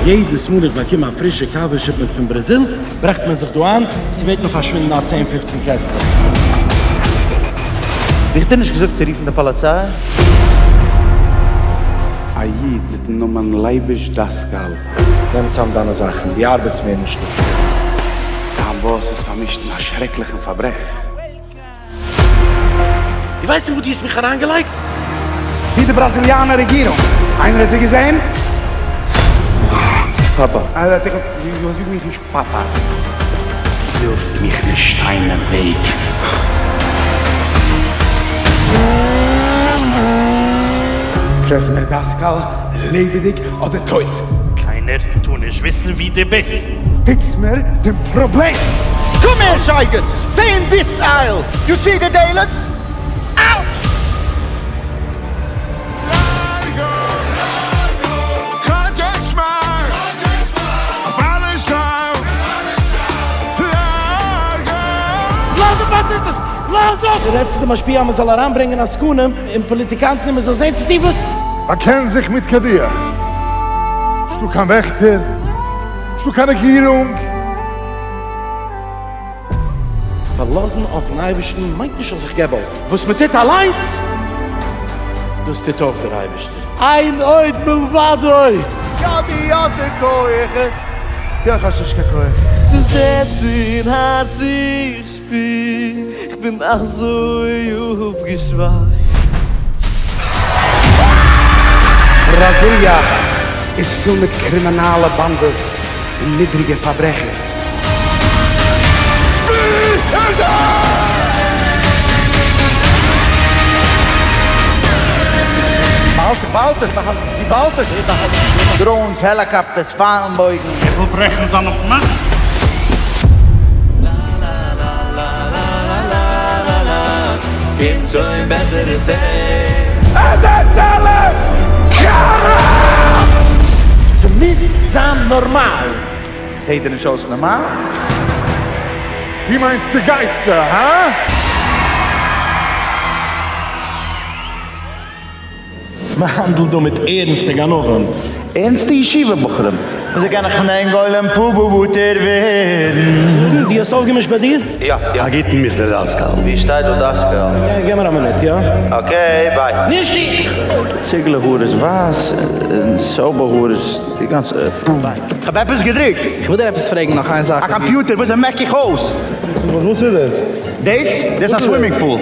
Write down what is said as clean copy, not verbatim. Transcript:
יעדעס מאל איך באקום א פרישע קאווע shipment פון בראזיל, ברעכט מען זיך דא איין, ס'ווערט מיר פארשווינדן א צען פופצן קעסטלעך. ווי איך דיר נישט געזאגט צו רופן די פאליציי? א איד מיטן נאמען לייביש דאסקאל. נעם צאם דיינע זאכן, דו ארבעטסט מער נישט דא. דיין boss איז פארמישט אין א שרעקליכן פארברעך. דו ווייסט אין וואס דו האסט מיך אריינגעלייגט? ווי די בראזיליאנער רעגירונג. איינער האט זי געזען? פאפא. זאג מיך נישט פאפא. ווילסט מיך נישט שטיין אין וועג. טרעף מיר דאסקאל לעבעדיג אדער טויט. קיינער טאר נישט וויסן ווי דו ביסט. fix מיר דעם פראבלעם. קום הער שייגעץ, stay in this aisle, you see די דלת? Out! רעדט צו די משפיע אז מען זאל אריינברענגען עסקנים און פאליטיקאנטן און מען זאל זען צו טון וואס. באקען זיך מיט קדיע. נישטא קיין וועכטער, נישטא קיין רעגירונג. פארלאזן אויפן אייבערשטן מיינט נישט אז איך געב אויף. וואס מען טוט אליינס, דאס טוט אויך דער אייבערשטער. אין עוד מלבדו! יא דו האסט די כוחות. יא איך האב שוין נישט קיין כח. ס'זעצט אין הארץ איך שפיר כ'בין אזוי אפגעשוואכט. בראזיליא איז פול מיט קרימינאלע באנדעס און נידריגע פארברעכער. Drones, helicopters, פיילן בויגן. איך וויל ברעכן זיין אפמאך. ס'קומט שוין בעסערע טעג. ס'מוז זיין נארמאל. זעהט דיר נישט אויס נארמאל? ווי מיינסטו גייסטו, הא? מען האנדלט דא מיט ערנסטע גנבים. ערנסטע ישיבה בחורים. וויאזוי קען איך פון דעם גולם פטור ווערן? דו האסט אויפגעמישט ביי דיר? יא יא. א גוטן Mister דאסקאל. ווי שטייט דא דאסקאל? געב מיר א מינוט, יא? Okay bye. נישט איך! ציגלע האר איז ווייס און סאבא האר איז די גאנצע ביי. כ'האב עפעס געדרוקט. כ'וויל דיר עפעס פרעגן נאך איין זאך. א קאמפיוטער וויאזוי מעק איך אויס? וואס איז דאס? דאס? דאס איז א swimming pool.